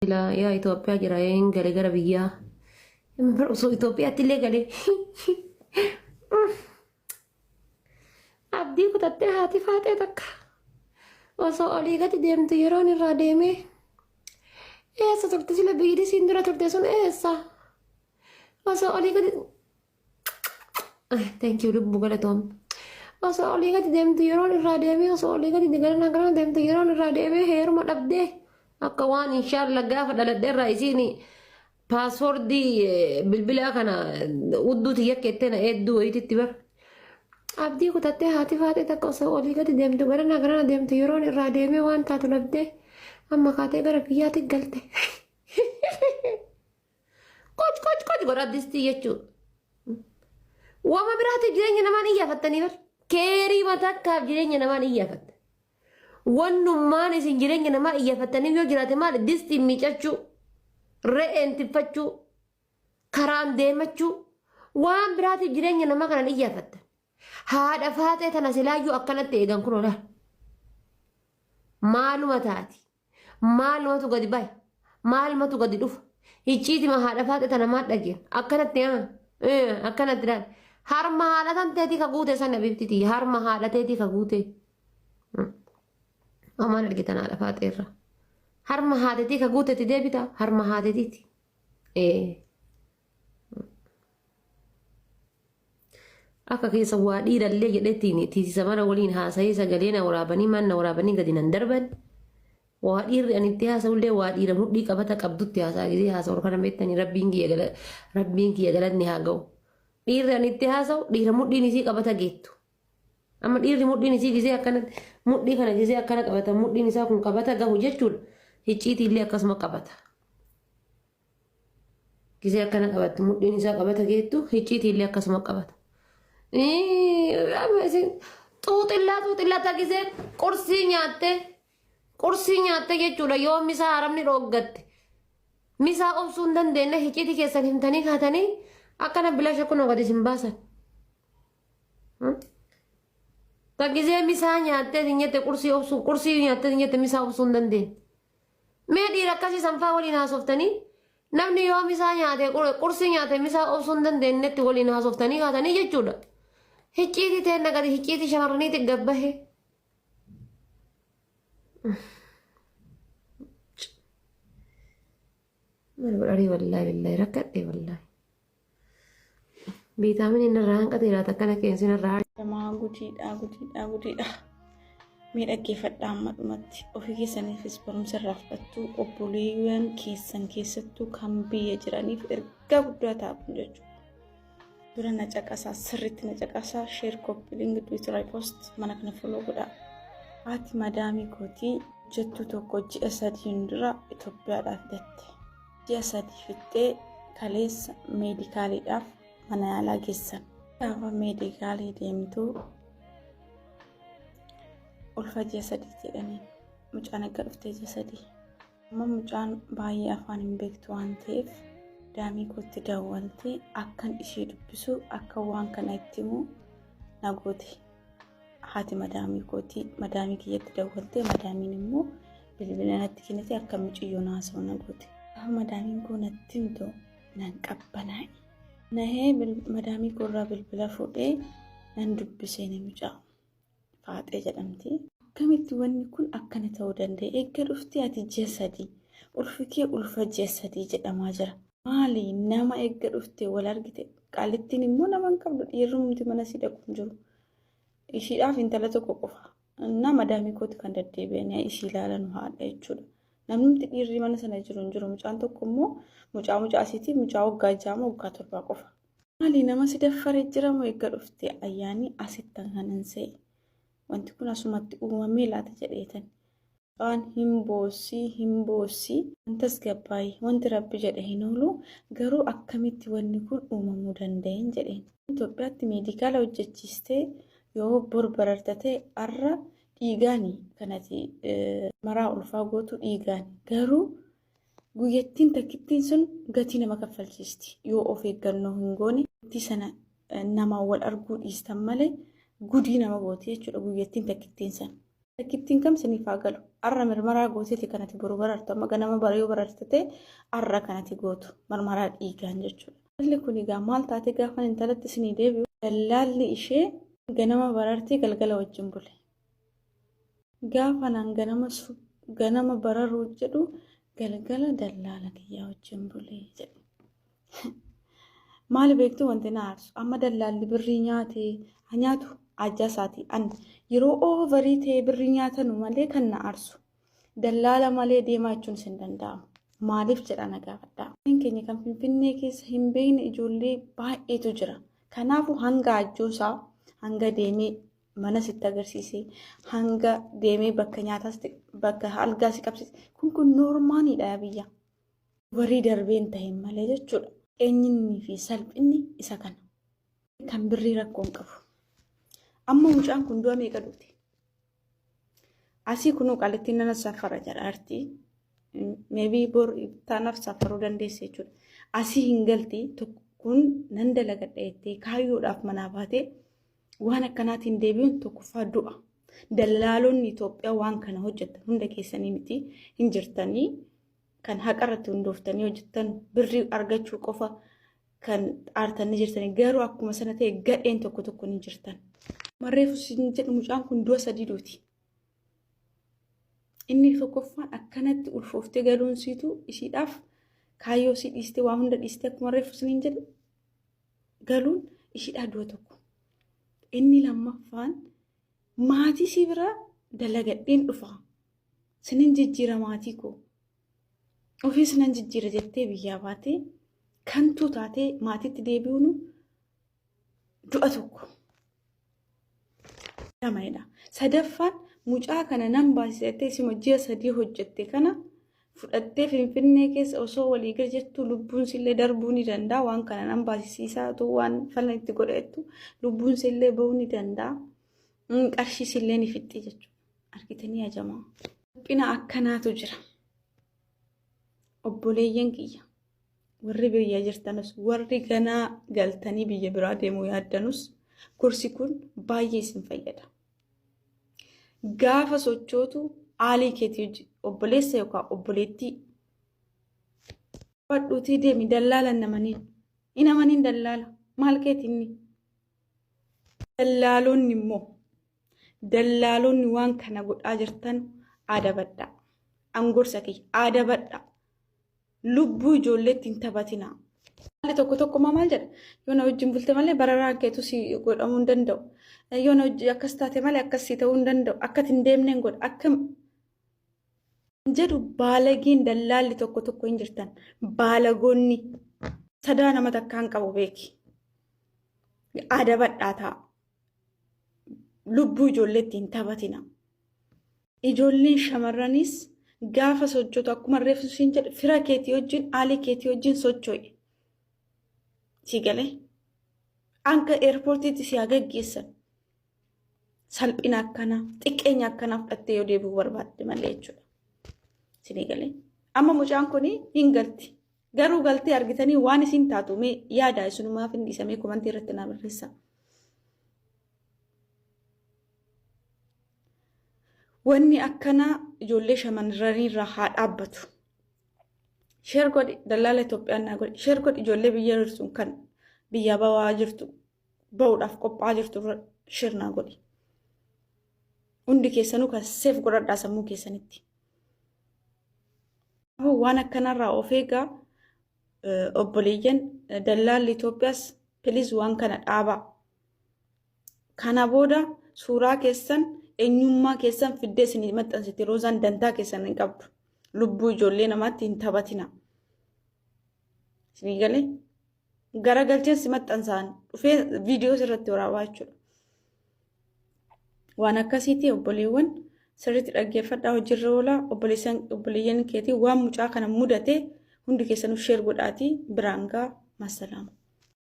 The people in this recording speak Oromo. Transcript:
silaa yaa Itoophiyaa jira hin gale gara biyyaa. Osoo Itoophiyaatti illee galee. Abdii kutattee haati faaxee takka. Osoo olii gadi deemtu yeroon irraa deemee. Eessa turte sila biyyi siin dura turte sun eessa? Osoo olii gadi. Thank you lubbuu galatoom. Osoo olii gadi deemtu yeroon irraa deemee osoo olii gadi garana garana deemtu yeroon irraa deemee heeruma dhabdee akka waan inshaalla gaafa dhaladhe irraa isiin paaswoordii bilbilaa kana udduu tiyya keettee na eedduu wayititti bar. Abdii kutattee haati faaxee takka osoo olii gadi deemtu garana garana deemtu yeroon irraa deemee waan taatu dhabdee amma kaatee gara biyyaatti galte. Qoc qoc qoc godha distii jechuudha. Wama biraatiif jireenya namaan iyyaafattanii bar. Keerii matakkaaf jireenya namaan iyyaafatta. Wannummaan isin jireenya namaa iyyaafattaniif yoo jiraate maali distiin miicachuu, re'een tiffachuu, karaan deemachuu waan biraatiif jireenya namaa kanan iyyaafattan. Haadha faaxee tana silaayyuu akkanatti eegan kun ola. Maaluma taati? Maalumatu gadi bahe? Maalumatu gadi dhufa? Icciitima haadha faaxe tana maal dhageen? Akkanatti haa akkanatti laal. Harma haadha tan teetii ka guute sana bifti tiyya. Harma haadha teetii ka guute. Amaan argitan haadha faaxee irra. Harma haatetii ka guutetti deebita. Harma haatetiiti. Ee. Akka keessa waa dhiirallee jedheetiin tiisisa mara waliin haasa'ee sagalee na waraabanii maan na waraabanii gadi nan darban. Waa dhiirri ani itti haasa'ullee waa dhiira mudhii qabata qabdutti haasa'a gisee haasa'u kana beektanii rabbiin kiyya gala rabbiin kiyya galanni haa ga'u. Dhiirri ani itti haasa'u dhiira mudhiin isii qabata geettu. Amma dhiirri mudhiin isii gisee akkana mudhii kana gisee akkana qabata mudhiin isaa kun qabata gahu jechuudha. Hicciitii illee akkasuma qabata. Gisee akkana qabattu mudhiin isaa qabata geettu hicciitii illee akkasuma qabata. Xuuxillaa xuuxillaa ta gisee qursii nyaatte qursii nyaatte jechuudha yoo misaa haramni dhooggatte. Misaa obsuu hin dandeenye hicciitii keessan himtanii kaatanii akkana bilasha kunoo gadi isin baasan. Ta gisee misaa nyaattee isin jette qursii obsuu qursii nyaattee isin jette misaa obsuu hin dandeenye. Mee dhiira akkasii sanfaa waliin haasoftanii namni yoo misaa nyaate qursii nyaate misaa obsuu hin dandeenyetti waliin haasoftanii kaatanii jechuudha. Hicciitii teenna gadi hicciitii shamarraniitti gabbahe. Maal godharii wallaahi billaahi rakkadhe wallaahi. Viitaaminiin narraa hanqate laata akkana qeensi narraa. Namaa gudiidha gudiidha gudiidha. Mee dhaggeeffadhaa amma dhumatti ofii keessaniifis barumsa irraa fudhattu obboleeyyan keessan keessattuu kan biyya jiraniif ergaa guddaa ta'a kun jechuudha. Dura na caqasaa sirriitti na caqasaa sheer koppiliing tiwiitiraay poost mana kana foloo godhaa. Haati madaamii kootii hojjettuu tokko ji'a sadiin dura Itoophiyaadhaa fidatte. Ji'a sadii fixxee kaleessa meedikaaliidhaaf mana yaalaa geessan. Gaafa meedikaalii deemtu ulfa ji'a sadii jedhaniin mucaan akka dhuftee ji'a sadii. Amma mucaan baay'ee afaan hin beektu waan ta'eef daamii kootti dawwaltee akkan ishee dubbisu akka waan kana itti himu na goote. Haati madaamii kootii madaamii kiyyatti dawwaltee madaamiin immoo bilbila natti kennite akka mucayyoon haasa'u na goote. Gaafa madaamiin koo natti himtu nan qabbanaa'e. Nahee madaamii koo irraa bilbila fuudhee nan dubbisee ni mucaa. Faaxee jedhamti. Akkamitti wanni kun akkana ta'uu danda'e? Eegga dhuftee ati ji'a sadii. Ulfi kee ulfa ji'a sadii jedhamaa jira. Maali nama eegga dhuftee wal argite? Qaallittiin immoo nama hin qabdu dhiirrumti mana si dhaqu hin jiru. Ishiidhaaf intala tokko qofa. Innaa madaamii kooti kan deddeebi'anii ishii ilaalan haadha jechuudha. Namnumti dhiirri mana sana jiru hin jiru. Mucaan tokko immoo mucaa mucaa isiitii mucaa waggaa ja'a moo waggaa torbaa qofa. Maali nama si daffare jira moo eegga dhufte ayyaanii asittan kanan se'e. Wanti kun asumatti uumamee laata jedheetan. Mucaan hin boossii hin boossii hin tasgabbaayi wanti rabbi jedhe hin oolu garuu akkamitti wanni kun uumamuu danda'een jedheen. Itoophiyaatti meedikaala hojjechiistee yoo bor bararta ta'e har'a dhiigaani kanati maraa ulfaa gootu dhiigaani garuu Guyyattiin takkittiin sun gatii nama kaffalchiisti. Yoo of eeggannoo hin goone gatii sana namaan wal arguu dhiistan malee gudii nama gooti jechuudha guyyattiin takkittiin sana. Takkittiin kam siniif haa galu. Arra mirmaraa gooteeti kanati boru barartu. Amma ganama bara yoo bararte ta'e arra kanati gootu. Marmaraa dhiigaan jechuudha. Intalli kun egaa maal taate gaafan intalatti isinii deebi'u dallaalli ishee ganama barartee galgala wajjin bule. Gaafa naan ganama ganama bararuu jedhu galgala dallaala kiyyaa wajjin bule jedhe. Maali beektu wanti na aarsu amma dallaalli birrii nyaate haa nyaatu ajjaa isaati an yeroo oovarii ta'e birrii nyaatanu malee kan na aarsu dallaala malee deemaa jechuun isin danda'amu. Maaliif jedha na gaafadha. Keenya kan Finfinnee keessa hin beekne ijoollee baay'eetu jira. Kanaafuu hanga ajjoosaa hanga deemee mana sitti agarsiisee hanga deemee bakka nyaataas bakka algaa si qabsiise kun kun noormaaniidha biyya. Warii darbeen ta'e malee jechuudha. Eenyinni fi salphinni isa kana. Kan birrii rakkoo hin qabu. Amma mucaan kun du'a meeqa duute? Asii kunuu qaalittiin nana safara jedha artii. Meebii bor taanaaf safaruu dandeesse jechuudha. Asii hin galti kun nan dalagadha jettee kaayyoodhaaf manaa baatee waan akkanaatiin deebi'uun tokkoffaa du'a. Dallaalonni Itoophiyaa waan kana hojjetan hunda keessanii miti hin jirtanii kan haqa irratti hundooftanii hojjetan birrii argachuu qofa kan aartanii jirtanii garuu akkuma sana ta'e gadheen tokko tokko ni jirtan. Marreefu sin jedhu mucaan kun du'a sadii duuti. Inni tokkoffaan akkanatti ulfooftee galuun siitu ishiidhaaf kaayyoo isii dhiistee waa hunda dhiistee akkuma reefu siniin jedhu galuun ishiidhaa du'a tokko. Inni lammaffaan maatii isii bira dalagadheen dhufa. Sinin jijjiira maatii koo. Ofiis nan jijjiira jettee biyyaa baatee kantuu taatee maatiitti deebi'uun du'a tokko. Lamayidha. Sadaffaan mucaa kana nan baasisa jettee isuma ji'a 3 hojjette kana fudhattee Finfinnee keessa osoo walii gad jettu lubbuun sillee darbuu ni danda'a. Waan kana nan baasisiisaa utuu waan fala itti godhettu lubbuun sillee ba'uu ni danda'a. Qarshii sillee ni fixxi jechuudha. Argitanii ajamaa. Dhiphina akkanaatu jira. Obboleeyyan kiyya warri biyya jirtanus warri ganaa galtanii biyya biraa deemuu yaaddanus gorsi kun baay'ee isin fayyada. Gaafa sochootu aalii keetii hojii obboleessa yookaan obboleettii fadhuutii deemi dallaala hin amaniin. Hin amaniin dallaala maal keeti inni. Dallaalonni immoo Dallaalonni waan kana godhaa jirtan adabadhaa. An gorsa kiyya adabadhaa. Lubbuu ijoolleetti hin taphatinaa. Haalli tokko tokko immoo maal jedha? Yoo na wajjin bulte malee bararaan keetu si godhamuu hin danda'u. Yoo na wajjin akkas taate malee akkas si ta'uu hin danda'u. Akka hin deemne hin godha. Akka jedhu baalageen dallaalli tokko tokko hin jirtan. Baalagoonni sadaa nama takkaan qabu beeki. Adabadhaa ta'a. Lubbuu ijoolleetti hin taphatina. Ijoolleen shamarraniis gaafa sochootu akkuma reefsu siin jedhe fira keetii wajjin aalii keetii wajjin socho'i. Si galee hanga eerpoortiitti si haa gaggeessan. Salphina akkanaa xiqqeenya akkanaa fudhattee yoo deebi'uu barbaadde malee jechuudha. Sinii galee. Amma mucaan kun hin galti. Garuu galtee argitanii waan isin taatu mee yaada isinumaaf hin dhiisamee komantii irratti naa barreessaa. Wanni akkanaa ijoollee shamarranii irraa haa dhaabbatu. Sheer godhi dallaala Itoophiyaan naa godhi. Sheer godhi ijoollee biyya jirtu kan biyyaa bawaa jirtu ba'uudhaaf qophaa'aa jirtu irra sheer naa godhi. Hundi keessanuu kan seef godhadhaa sammuu keessanitti. Waan akkanarraa of eegaa obboleeyyan dallaalli Itoophiyaas piliis waan kana dhaabaa. Kana booda suuraa keessan eenyummaa keessan fiddee isin maxxansiti roozaan dantaa keessan hin qabdu. Lubbuu ijoollee namaatti hin taphatina. Isinii galee garagalcheen si maxxansaan dhufee viidiyoo sirratti waraabaa jechuudha. Waan akkasiiti obboleewwan sirriitti dhaggeeffadhaa hojiirra oolaa obboleeyyan keetii waan mucaa kana mudate hundi keessanuu sheer godhaatii biraan gaa massalaama.